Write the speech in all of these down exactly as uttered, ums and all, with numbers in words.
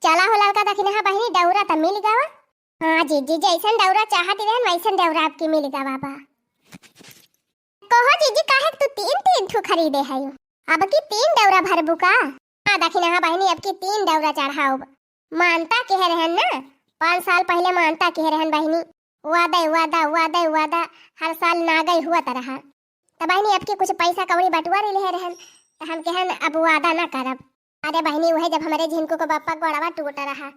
चला हो ललका दखिनहा बहिनी, डौरा त मिल गवा। हाँ जीजी, जैसन डौरा चाहत रहन वैसन डौरा अबकी मिल गवा बा। कहो जीजी, काहे तू तीन तीन ठू खरीदे है? अबकी तीन डौरा भरबू का? हाँ दखिनहा बहिनी, अबकी तीन डौरा चढ़ाउब। मानता किहे रहन ना, पाँच साल पहिले मानता किहे रहन बहिनी, वादा, वादा, वादा, वादा, हर साल नागई हुआ त रहा। त बहिनी, अबकी कुछ पैसा कौड़ी बटुआ लिहे रहन, त हम कहन अब वादा ना करब। अरे बहिनी, उहे जब हमरे झिनकू के बापा गोड़वा टूट रहा,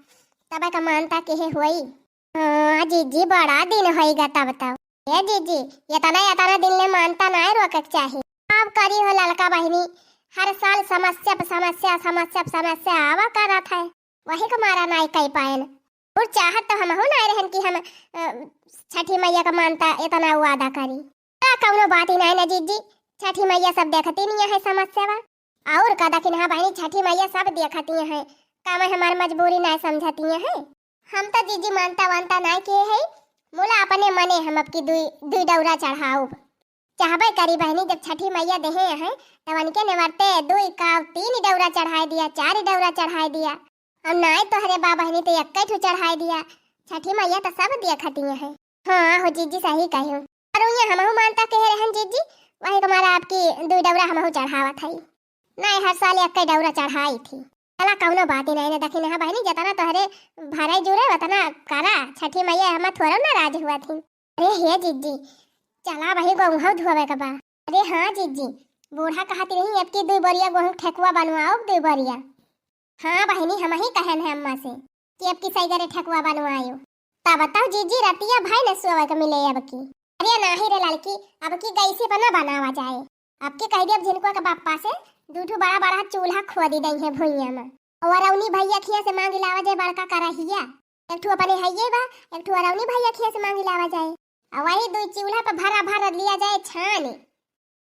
तब का मानता किहे होई। हाँ जीजी, बड़ा दिन होइगा तब तो। ए जीजी, इतना, इतना दिन ले मानता नाय रोके के चाही। अब करी हो ललका बहिनी, हर साल समस्या प समस्या, समस्या प समस्या आवा करत है, वही के मारा नाय कई पाएन। और चाहत तो हमहू नाय रहन कि हम, अ, छठी मैया का मानता इतना वादा करी। आ, कौनो बात ही नाय ना जीजी, छठी मैया सब देखती नहीं है समस्या बा। और का दखिनहा बहिनी, छठी मैया सब देखती हैं, का मैं हमार मजबूरी नाय समझती हैं? हम तो जीजी मानता वानता नाय किहे है, मुला अपने मने हम अबकी दुई, दुई डौरा चढ़ाउब। चाहबे करी बहिनी, जब छठी मैया देहे हैं, तब उनके नेवरते दुई का तीन डौरा चढ़ाए दिया, चार डौरा चढ़ाए दिया। और नाय तोहरे बा बहिनी, तो एक्के ठो चढ़ाए दिया। छठी मैया तो सब देखती हैं। हाँ हो जीजी, सही कही। और उइया हमहू मानता किहे रहन जीजी, वही के मारा अबकी दुई डौरा हमहू चढ़ावत है। नाय, हर साल एक्के डौरा चढ़ाई थी। चला, कौनो बात ही नाय ना दखिनहा बहिनी, जितना तोहरे भरे जुरे उतना करा, छठी मैया हमार थोड़ो नाराज हुआ थी। अरे हे जीजी, चला वही गोहुआ धोवे के बा। अरे हाँ जीजी, बूढ़ा कहती रही, अबकी दुई बोरिया गोहूँ ठेकुआ बनवाओ, दुई बोरिया। हाँ बहिनी, हमही कहन है अम्मा से कि अबकी सही करे ठेकुआ बनवायो। तब बताओ जीजी, रतिया भई न सोवे के मिले अबकी। अरे नाही रे ललकी, अबकी गैसे पर ना बनावा जाए। अबकी कह दिया झिनकुआ के बापा से, दू ठो बड़ा बड़ा चूल्हा खोदी दई है भुइया में। और अरौनी भैया खिया से मांगी लावा जाए बड़का करहिया। एक ठो अपने हइये बा, एक ठो अरौनी भैया खिया से मांगी लावा जाए। और वही दुई चूल्हा पर भरा भरा लिया जाए छानी।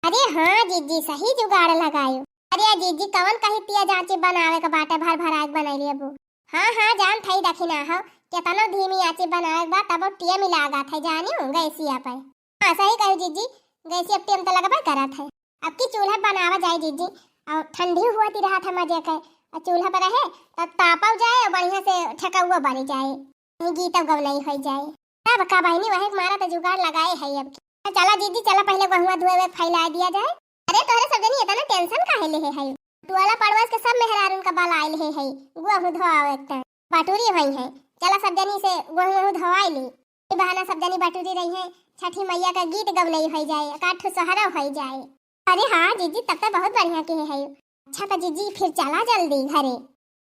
अरे हाँ जीजी, सही जुगाड़ लगायो। अरे जीजी, कवन कही तेज आँची बनावे के बाटे, भर भराए के बनैली अबू। हाँ हाँ, जान थई दखिनहा हो, केतनो धीमी आँची बनावे के बा, तबो टेम लागत है, जानियो, गैसिया पर। हाँ सही कही जीजी, गैसिया पर टेम तो लगबे करत है। अबकी चूल्हा बनावा जाए जीजी, और ठंडी हुआ ती रहत है मजे के, और चूल्हा पर रहे तो तापल जाए और बढ़िया से ठेकउआ बन जाए, गीत गवनई हो जाए। तब का बहिनी, वही के मारा तो जुगाड़ लगाए है अब। चला जीजी, चला पहिले गोहुआ धोए हुए फैला दिया जाए। अरे तोहरे सब जनी इतना tension काहे लेहे है? टोला पड़ोस के सब मेहरारून का बलाए लेहे है, गोहूँ धोआवे के। बटुरी होई है, चला सब जनी से गोहूँ वोहूँ धोआई ली। ई बहाना सब जनी बटुरी रही है, छठी मैया का गीत गवनई होई जाए, एकाध ठो सोहरा होई जाए। अरे हाँ जीजी, तब तो बहुत बढ़िया किहे है। अच्छा तो जीजी फिर चला जल्दी घरे,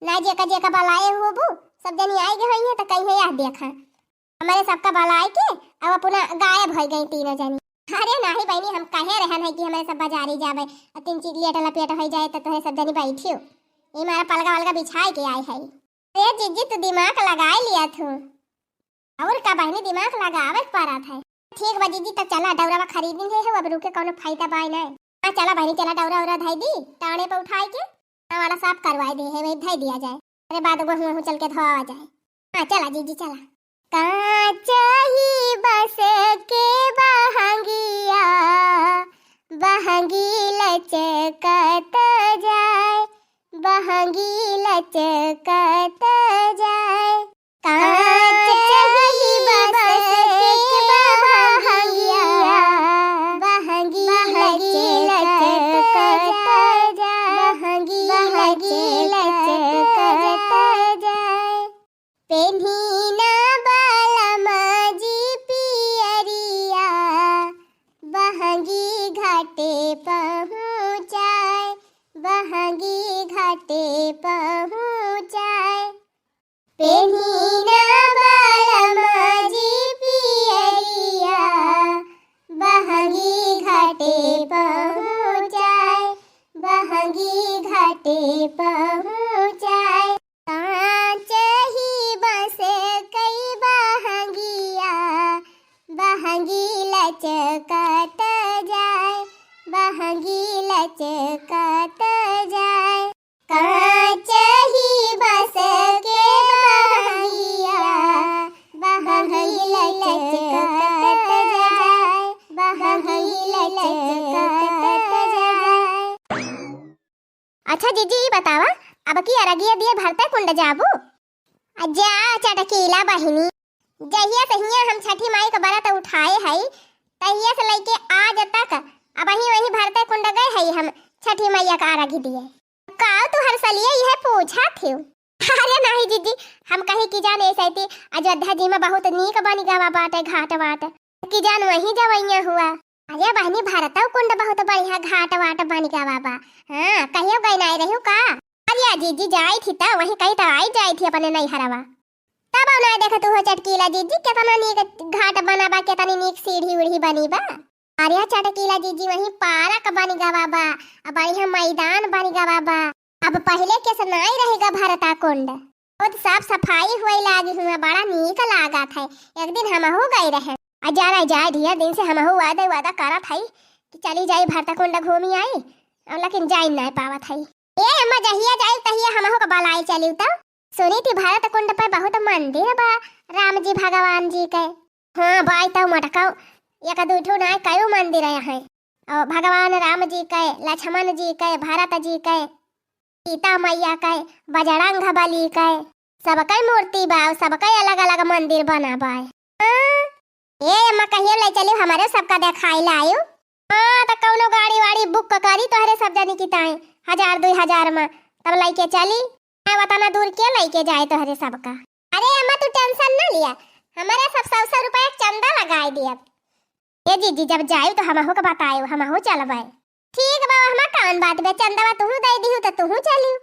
ना जेका जेका बलाए हुए बू, सब जनी आए गए होई है तो कहीं है यह देखा। हमरे सबका बलाए के अब अपना गायब हो गई तीनों जनी। अरे नाही बहिनी, हम कहे रहन है कि हमरे सब बाजारी जाबे, और तीन चीज लेट लपेट हो जाए तो तोहे सब जनी बैठियो। ये मारा पलगा वलगा बिछाए के आए है। अरे जीजी, तू दिमाग लगाए लिया थू। और का बहिनी, दिमाग लगावे के पड़त है। ठीक बा जीजी, तो चला डौरवा खरीदिन है, अब रुके कौनो फायदा बाय नहीं। हाँ चला बहिनी, चला डौरा उरा धई दी, टाणे पे उठाए के। वाला साफ करवाए दे है, वही धई दिया जाए। अरे बाद गोहूँ वोहूँ चल के धोआ जाए। हाँ चला जीजी चला। कांचही बस के बहंगिया, बहंगी लचकत जाए, बहंगी लचकत जाए। कांचही बस के बहंगिया, बहंगी लचकत जाए, बहंगी लचकत जाए। पेन्ही ना बलमा जी पियरिया, बहंगी घाटे पहुँचाए, बहंगी घाटे पहुँचाए। पेन्ही ना बलमा जी पियरिया, बहंगी घाटे पहुँचाए, बहंगी घाटे पहुँचाए। कांचही बस कई बहंगिया, बहंगी लचकत जाए, बहंगी लचकत जाए। कांचही बस के बहंगिया, बहंगी लचकत जाए, बहंगी लचकत जाए। अच्छा जीजी, ई बतावा, अब की अरगिया दिए भरते कुंड जाबू? आ जा चटकीला बहिनी, जहिया से हियाँ हम छठी माई क बरत उठाए हई, तहिया से लइके आज तक अबहीं वहीं भरते कुंड गए हई हम छठी मैया क अरघ दिए। काउ तू हर सलिए इहे पूछा थिउ? अरे नाहीं जीजी, हम कही कि जान ऐसे थी अयोध्या जी में बहुत नीक बनि गवा बाटे घाट वाट, कि जान वहीं जवइया हुआ। अरे बहिनी, भरतौ कुंड बहुत बढ़िया घाट वाट बनि गवा बा। हाँ, कहियो गई नाहीं रहिउ का? अरे जीजी, जाई थी त वहीं कहीं त आई जाई थी अपने नैहरवा। तब नाहीं देखत हो चटकीला जीजी, केतना नीक घाट बना बा, केतनी नीक सीढ़ी उढ़ी बनी बा। अरे चटकीला जीजी, वहीं पार्क बनि गवा बा, आ बढ़िया मैदान बनि गवा बा। अब पहिले के से नाहीं रहेगा भरता कुंड, बहुत साफ सफाई हुए लागी हुआ, बड़ा नीक लागत है। एक दिन हमहू गई रहे। आ जा नाहीं जाए, ढेर दिन से हमहू वादा वादा करत हई कि चली जाई भरता कुंड घूमी आई, और लेकिन जाई नाहीं पावत हई। ए अम्मा, जहिया जाई तहिया हमहू क बलाई चलिउ त। सुनी थी भरत कुंड पे बहुत मंदिर बा राम जी भगवान जी के। हाँ बाई, तौ मटकाऊ एक दू ठो नाहीं, कई मंदिर है। और भगवान राम जी के, लक्ष्मण जी के, भरत जी के, सीता मैया के, बजरंग बली के, सबके मूर्ति बा, सबके अलग अलग मंदिर बना बा। हाँ? ए अम्मा, कहियो ले चलिउ, हमरे सबका देखाई लाइउ। हाँ, त कौनो गाड़ी वाड़ी बुक करी तोहरे सब जनी की ताई, हजार दुई हजार में, तब लइके चली। मैं वतना दूर के लइके जाए तोहरे सबका। अरे अम्मा, तू टेंशन न लिया, हमरे सब सौ सौ रुपया के चंदा लगाए दियब। ए जीजी, जब जाइउ त हमहू के बताइउ, हमहू चलबै। ठीक बा, हमा कौन बात बे, चंदवा तुहू दे दिहु त तुहू चलिउ।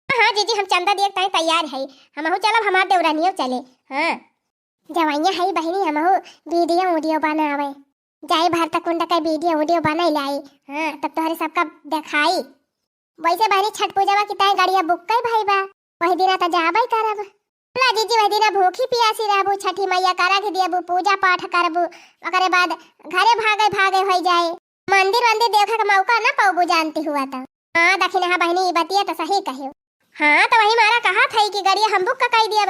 हाँ जीजी, हम चंदा दिए के ताई तैयार है, हमहू चलब, हमार देवरानियो चले। हाँ। जवइया है बहिनी, हमहू वीडियो उडियो बनावे। जाई भरत कुंड के वीडियो उडियो बनाई लाई। हाँ, तब तोहरे सबका देखाई। वैसे बहिनी, छठ पूजवा की ताई गाड़िया बुक कई भई बा, वही दिना त जाबै करब। ला जीजी, वही दिना भूखी पियासी रहबू, छठी मैया क अरघ देबू, पूजा पाठ करबू, ओकरे बाद घरे भागे भागे होई जाए। मंदिर वंदिर देखे के मौका न पौबू जानती हुआ त। हाँ दखिनहा बहिनी, ई बतिया त सही कहिउ। हाँ, त वही मारा कहत हई कि गाड़िया हम बुक कई दियब।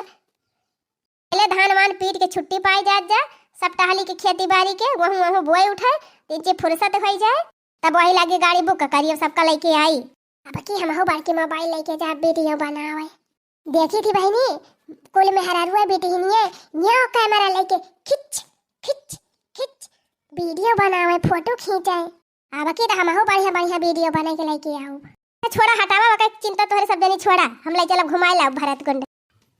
पहिले धान वान पीट के छुट्टी पाई जात जा, सब टहली के खेती बारी के, वहू वहू बोए उठे, त इंची फुर्सत होई जाए, तब वही लागी गाड़ी बुक करियो, सबका लइके आई। अब की हमहू बड़की मोबाइल लइके जा, वीडियो बनावे। देखी थी बहिनी, कुल मेहरारुआ बिटिनिये, यो कैमरा लइके खिच, खिच, खिच, वीडियो बनावे, फोटो खींचे। अब की त हमहू बढ़िया बढ़िया वीडियो बना के लइके आऊ। छोड़ा हटावा, ओकर चिंता तोहरे सब जनी छोड़ा, हम लइ चलब घुमाए लाऊ भरत कुंड।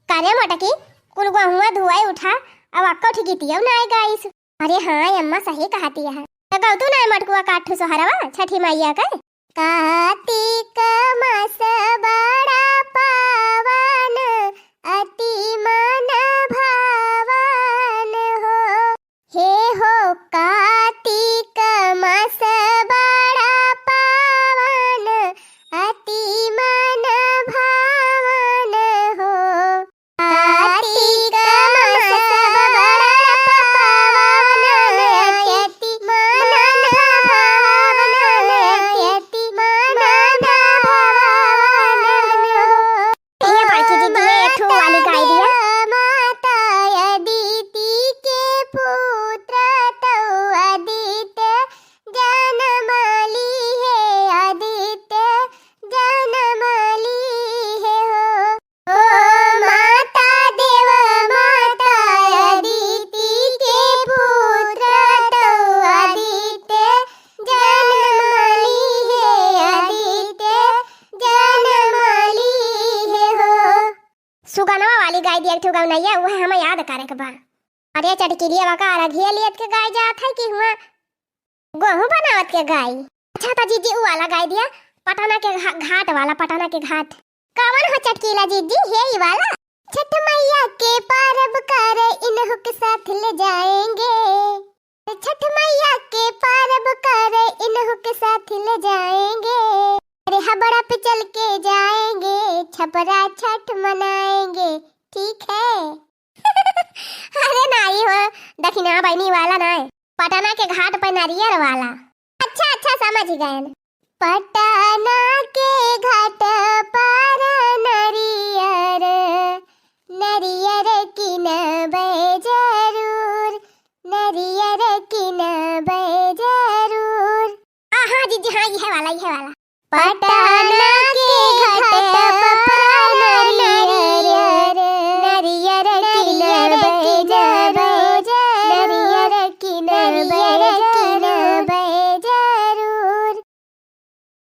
काने मोटकी, कुल गहुआ धुआई उठा, अब अक्का उठी गीतिया ना आए गाइस। अरे हाँ अम्मा, सही कहती है। त गौतू ना मटकुआ काठू सोहरवा छठी मैया के। कार्तिक मास बड़ा पावन, अति मन भावन हो। हे हो कार्तिक मास बड़ा पावन, अति मन भावन हो। कार्तिक मास बड़ा पावन, अति मन भावन, अति मन भावन हो। ये बड़की दीदी, ये एक ठो वाली गाई दिया। माता अदिति के पुत्र तौ अदित जनम लीहे, अदित जनम लीहे हो। ओ माता देव माता अदिति के पुत्र तौ अदित जनम लीहे, अदित जनम लीहे हो। सुगनवा वाली गाई दिया एक ठो गौनैया, उहे हमें याद करे के बा। अरे चटकिलिया बका अरघिया लियत के गाई जात है कि हुआ गोहूं बनावत के गाई। अच्छा त जीजी उ वाला गाई दिया, पटना के घा-, घाट वाला, पटना के घाट। कवन हो चटकीला जीजी, हे ई वाला? छठ मैया के परब करे इनहु के साथ ले जाएंगे। छठ मैया के परब करे इनहु के साथ ले जाएंगे। अरे हबड़ा पे चल के जाएंगे, छपरा छठ मनाएंगे, ठीक है? अरे नाई हो, दखिना बहिनी वाला नाई, पटना के घाट पे नारियर वाला। अच्छा अच्छा, समझ गए। पटना के घाट पर